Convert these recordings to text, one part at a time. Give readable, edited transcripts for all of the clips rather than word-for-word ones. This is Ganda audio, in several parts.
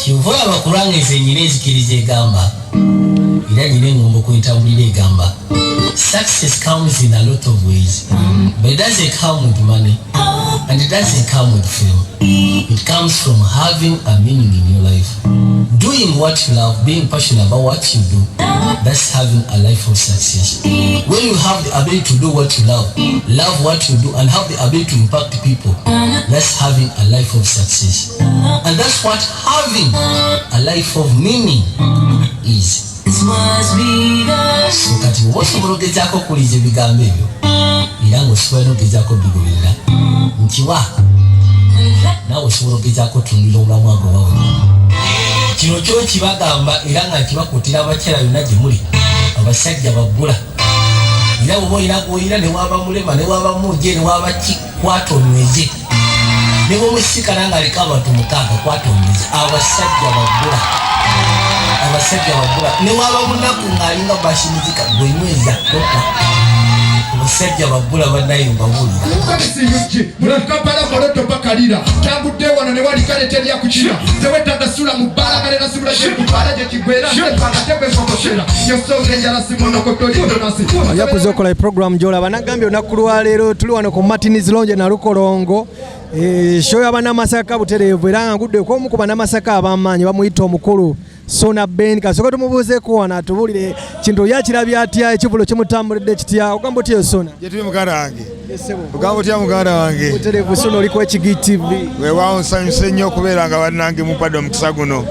Kyova olaba kulwange nze nyina enzikiriza egamba, era nyina eŋŋombo kwentambulira egamba, success comes in a lot of ways, but it doesn't come with money and it doesn't come with fame. It comes from having a meaning in your life, doing what you love, being passionate about what you do. That's having a life of success. When you have the ability to do what you love, love what you do, and have the ability to impact people, that's having a life of success, and that's what having a life of meaning is. So kati oba osobola ogezaako okuwuliriza ebigambo ebyo era ng'osobola n'ogezaako bigoberera, nkiwa naawe osobola ogezaako otundira obulamu agobawe. Kino kyo kibagamba era nga nkibakutira abakyala yonna gye muli, abasajja baggula, era bwoba olina gwoyina, newaba mulema, newaba muje, newaba kikwata onyweze, ne bwomusikana nga aliko abantu 6, kwata onyweze. Abasajja baggula, abasajja baggula, newaba munaku ng'alinga bashimizika, gwenyweza tota. Abasajja baggula, bannaye mbabuulira. Kampala moloto pakalira tambudde wano ne wali kale terya kukira tewetaaga sula mu bbala kale nasibula gye ku bbala gye kigwera mpanga tegwekokoshera yosonga enjala simonokotolidonasi. Yakuza okola program gyolaba nagambye olunaku lwaleero tuli wano ku Martins Lounge Nalukolongo. Show y'Abannamasaka butereevu, era nga ngudde omu ku Bannamasaka ab'amaanyi, bamuyita omukulu Suna Ben. Kasooka tumubuuzeeko wano atubuulire kintu yakirabye atya, ekivulo kimutambulidde kitya. Ogamba otya, Suna? Gyetuli, muganda wange. Ogamba otya, muganda wange? Butereevu, Suna, oli ku HG TV. Weewaawo, nsanyuse nnyo okubeera nga bannange mumpadde omukisa guno.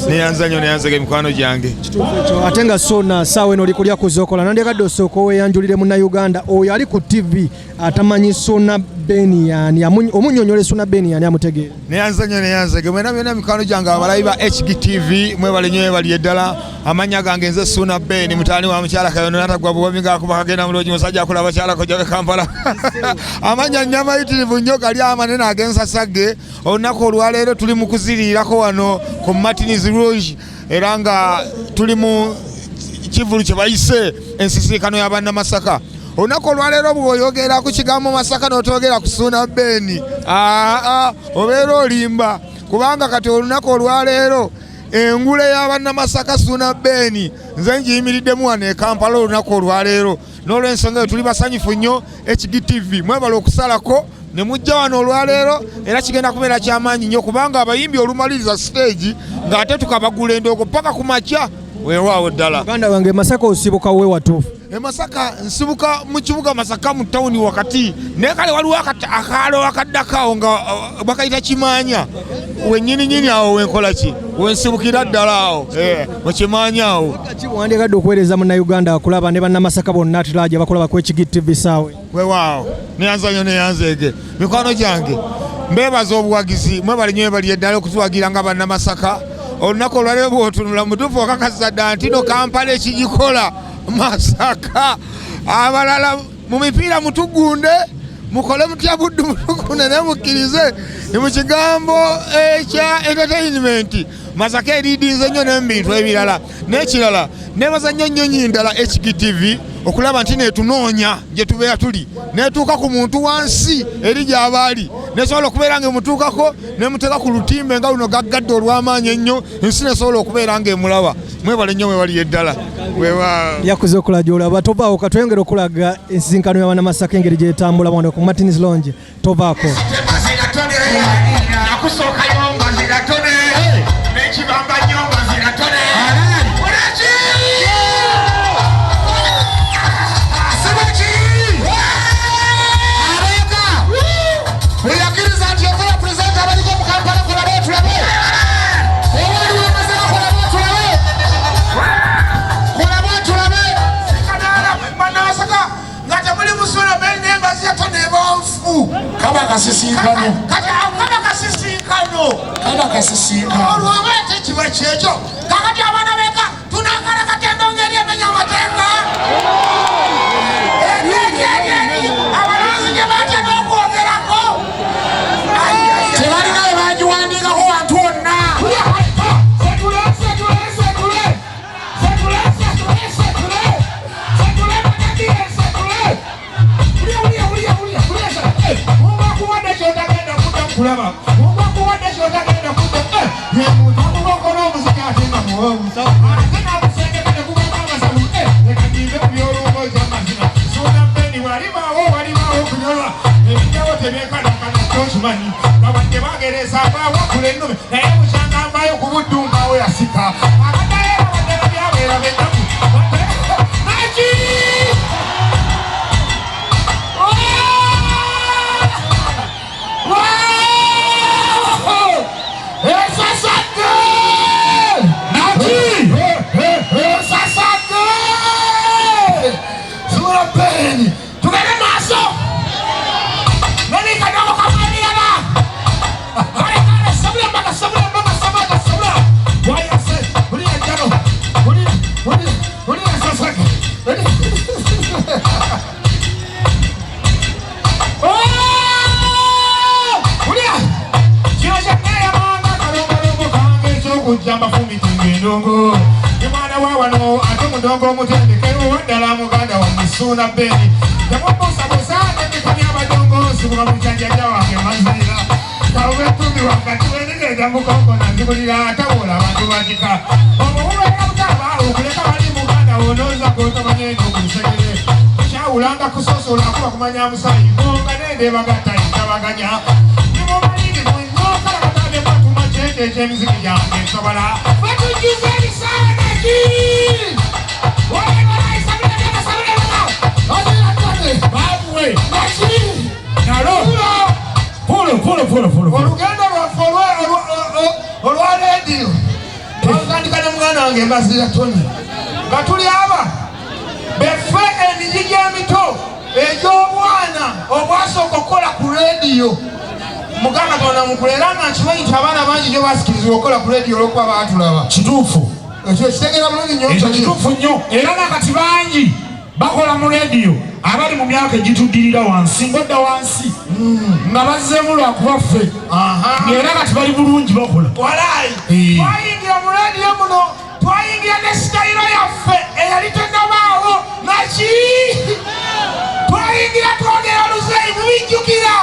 Neyanza nnyo, neyanzaga emikwano gyange. Kituufu ekyo. Ate nga Sona, saawa eno oli kulya kuzokola, nandyagadde osooka oweeyanjulire Munnayuganda oyo ali ku TV atamanyi Suna Ben yani, omunnyonnyole Suna Ben yani amutegeera. Neyanza nnyo, neyanzege mwena byonna mikwano gyange abalabi ba HGTV, mwebale nnyo, mwebali eddala. Amannya gange nze Suna Ben, mutaani wa mukyala Kayondo, natagwa buwami ngaakuba kagenda muloogi, musajja akula abakyala kojja Kampala. Amannya nnyo amayitirivu nnyo gali amanene ag'ensasagge. Olunaku olwaleero tuli mu kuziriirako wano ku Martins Rouge, era nga tuli mu kivulu kye bayise ensisinkano y'Abannamasaka. Olunaku olwaleero bw'oyogera ku kigambo Masaka n'otoogera ku Suuna Ben, aa, obeera olimba, kubanga kati olunaku olwaleero engule y'Abannamasaka Suuna Ben nze ngiyimiriddemu wano e Kampala olunaku olwaleero. N'olwensonga eyo tuli basanyufu nnyo. HGTV, mwebala okusalako ne mujja wano olwaleero, era kigenda kubeera kyamaanyi nnyo kubanga abayimbi olumaliriza stage ng'ate tukabagula endoogo paka ku makya. Weewaawo ddala. Muganda wange, Masaka osibuka we watuufu? E Masaka nsibuka mu kibuga Masaka mu tawuni wakati, naye kale waliwo akaalo akaddako awo nga bakayita Kimaanya, wennyininyini awo wenkola ki, wensibukira ddala awo, mu Kimaanya awo. Ki bwandyagadde okuweereza Munnayuganda akulaba ne Bannamasaka bonna atulaje bakulaba ku HG TV saawe? Weewaawo, neyanza nnyo, neyanzeege mikwano gyange, mbeebaza obuwagizi, mwebale nnyo, mwebali eddala okutuwagira nga Bannamasaka. Olunaku olwaleero bw'otunula mutuufu okakasa dda nti no Kampala ekigikola Masaka. Abalala mu mipiira mutugunde, mukole mutya, Buddu mutugunde, naye mukkirize ni mu kigambo ekya entertainment Masaka eriidinze nnyo ne mu bintu ebirala. N'ekirala, nebaza nnyo nnyo nnyo ddala HGTV okulaba nti netunoonya gye tubeera tuli, netuuka ku muntu wansi eri gy'aba ali, nesobola okubeera nga emutuukako nemuteeka ku lutimbe nga luno gaggadde olw'amaanyi ennyo, ensi nesobola okubeera nga emulaba. Mwebale nnyo, mwebaliye ddala. Weewaawo. Yakuze okola gyolaba, tovaawo, katweyongere okulaga ensisinkano y'Abannamasaka engeri gyetambula wano ku Martins Lounge. Tovaako. Nakusookayo nga ziratone n'ekibamba nnyo nga ziratone. Oleki sibaki abeeka oyakiriza nti okola pulezidenti abaliko mu Kampala, kolabe tulabe, oba oliwo Masaka, kolabe tulabe, kolabe tulabe. Bannamasaka nga temuli musolo nengazi yatone ebanfu. Kaba kasisinkano. Kati awo kaba kasisinkano. Kaba kasisinkano. Olwo oba ate kiba kyekyo. Kakati abaana beka tunakala katendo ngeri emenya amateeka eri eri eri eri abalanzi gye batya n'okwogerako. Tebalina we bagiwandiikako wantu wonna. Setule, setule, setule, setule, setule, setule, setule, batakiye setule. Bulya, bulya, bulya, bulya, bulya. Mungu akuwadde ky'otagenda kudda kulaba. Mungu akuwadde ky'otagenda kudda. Ye muntu akuwa. ate nga muwoomu ate n'akusengeka ne gubaamu amasavu eh, leka nyimbe ku by'olungozi amazima suuna beni walibaawo walibaawo okunyolwa ebijjawo tebyenkanankana kyokimanyi babadde bagereza avaawo akula ennume naye bukyanga avaayo ku buddu mbaawo yasika abaddayo babadde babyabeera bennaku naki Okujja mbafumitinga endongo ndi mwana wa wano ate omudongo omutendeke owaddala muganda wange Ssuuna Ben temubuusabuusa nemika by'abadongo nsibuka mu jjajja wange Maziira kawettumbi wakati wenigenda mukonkona nzibulira atawoola abantu bakika obwo bubeera butaba okuleka bali muganda wonoza gotomanya eno ku lusegere kyawulanga kusosola kuba kumanya musaayi gonga nende bagatta ntabaganya nimumalirivu nnyo kala katambe kwatuma kyekyo ekyemiziki gyange nsobola batujjuza ebisaanaki olugendo lwaffe olwa leediyo twalutandika ne muganda wange Mbazira Tony nga tuli aba beffe emigigi emito egy'obwana obwasooka okukola ku leediyo muganda katonda mukulu era nga nkimanyi nti abaana bangi nyo basikirizibwa okukola ku leediyo olwokuba baatulaba kituufu ekyo kitegeera bulungi nnyo ekyo kituufu nnyo era nakati bangi bakola mu leediyo abali mu myaka egituddirira wansi ngodda wansi nga bazzeemu lwakuba ffe era kati bali bulungi bakola walayi Eh. twayingira mu leediyo muno twayingira ne sitayiro yaffe eyali tennabaawo naki twayingira twogera luzeeyi mubijjukira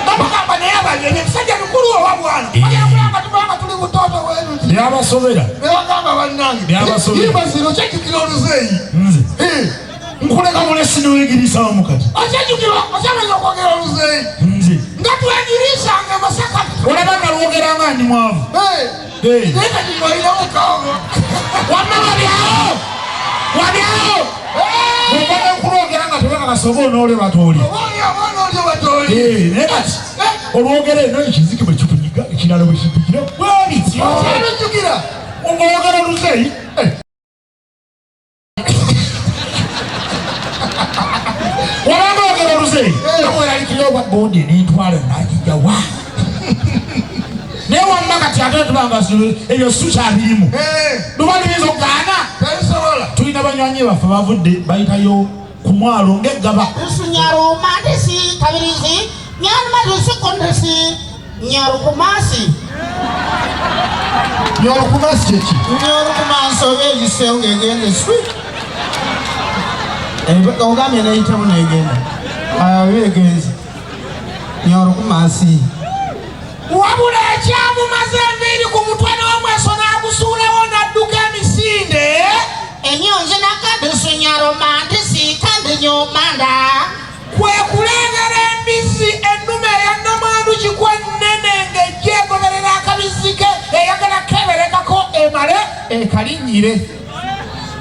nga bagamba naye abali ebyo ebisajja bikulu oba bwana bagenda kulaba tubanga tuli butoto bweruti byabasobera ne bagamba bannange Byabasobera. Yibazira okyajjukira oluzeeyi nze Eh, nkuleka mulesi niwegirisawo mukati okyajjukira okyamanya okwogera oluzeeyi nze nga twegirisanga e Masaka olaba nalwogera nga ndi mwavu Eh, Eh. naye kati ng'olinamu kawo wamma wabyawo wabyawo obadde nkulwogera nga tebakakasa oba onoole batooli oba oli abaana oli batooli naye kati olwogera eno ekiziki bwe kikunyiga ekirala bwe kikugira bwebityo okyalujjukira ng'oyogera oluzeeyi wabanga oyogera oluzeeyi weralikira obwa bondi nentwala nagijjawa naye wamma kati ate tubanga ebyo sikyabirimu luba luyinza okugaana tebisobola tulina banywanyi baffe bavudde bayitayo ku mwalo ng'eggaba Nyaru mandisi kabirizi nyaru mandisi kondisi nyaru kumasi nyaru kumasi kyeki nyaru kumasi oba egisewo ng'egenda eswi ogambye neyitamu negenda oba egenze nyaru kumasi wabula ekyamumaze enviiri ku mutwe n'omweso n'agusuulawo n'adduka emisinde emyonzi nakandisu nyaru mandisi kandi nyomanda kwe kulengera embizzi ennume eya nnamwandu kikwa ennene ng'ejja egoberera akabizzi ke eyagala keberekako emale ekalinnyire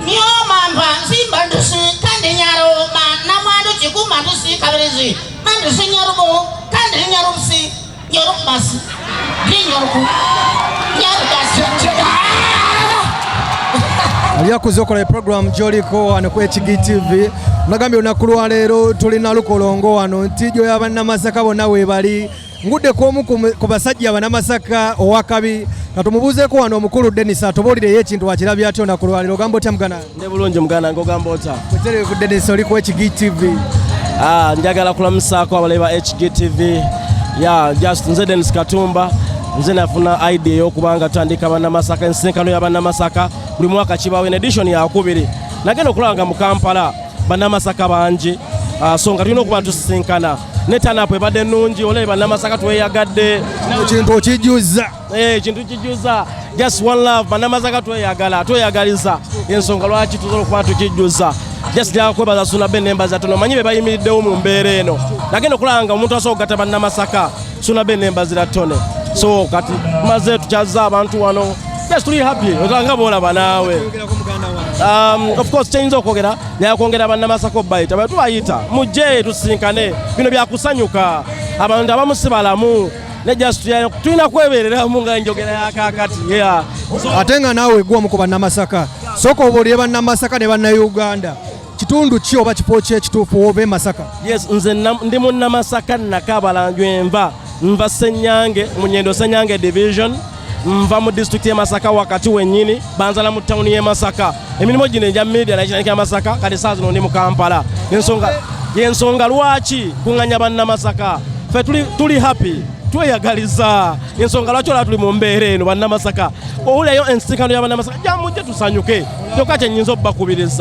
nyomamba nzimba ndusi kandi nyaru ma namwandu kikuma ndusi kabirizi mandusi nyarubo kandi nyarubusi nyarukumasi ndi nyaruku nyarugasi Alyakuza okola program gy'oliko wano ku HGTV nagambye olunaku lwaleero tulina lukolongo wano ntijo y'abannamasaka bonna weebali ngudde ku omu ku basajja abannamasaka owakabi katumubuuzeeko wano omukulu Dennis atubuulireyo ekintu wakirabye atya olunaku lwaleero ogamba otya muganda Ndi bulungi muganda wange ogamba otya? Butereevu Dennis oli ku HGTV Njagala kulamusaako abalabi ba HGTV. Yeah, just nze Dennis Katumba nze nafuna idea ey'okubanga tutandika bannamasaka ensisinkano y'abannamasaka buli mwaka kibaawo en edition yakubiri nagenda okulaba nga mu Kampala bannamasaka bangi so nga tulina okuba tusisinkana ne tanapu ebadde nnungi olabe bannamasaka tweyagadde ekintu okijjuza ekintu kijjuza Just one love, Bannamasaka tweyagala, tweyagaliza, ensonga lwaki tusobola okuba tukijjuza. Just njagala kwebaza Suna Ben n'Embaza Tono, omanyi be bayimiriddewo mu mbeera eno. Nagenda okulaba nga omuntu asobola okugatta Bannamasaka, Suna Ben n'Embazira Tone. So kati tumaze tukyazza abantu wano, just tuli happy, otanga boolaba naawe. Of course kyeyinza okwogera, naye kwongera Bannamasaka obayita, bwe tubayita mujje tusinkane, bino byakusanyuka. Abantu abamu si balamu ne just tulina kwebereramu nga njogera yakakati, yeah. So, Ate nga naawe gwomu ku Bannamasaka, sooka obuulire Bannamasaka ne Bannayuganda kitundu ki oba kifo ki ekituufu woova e Masaka? Yes, nze ndi Munnamasaka Nakabalanjwe, nva Senyange, Munyendo Senyange division, nva mu disitulikiti y'e Masaka wakati wennyini, banzala mu tawuni y'e Masaka. Emirimu gino egya media nakitandika Masaka, kati saa zino ndi mu Kampala. Ensonga yensonga lwaki kuŋŋanya Bannamasaka, ffe tuli happy, tweyagaliza, ensonga lwaki olaba tuli mu mbeera eno. Bannamasaka, owulirayo ensinkano y'Abannamasaka, jamujje tusanyuke, kyokka kyenyinza obbakubiriza.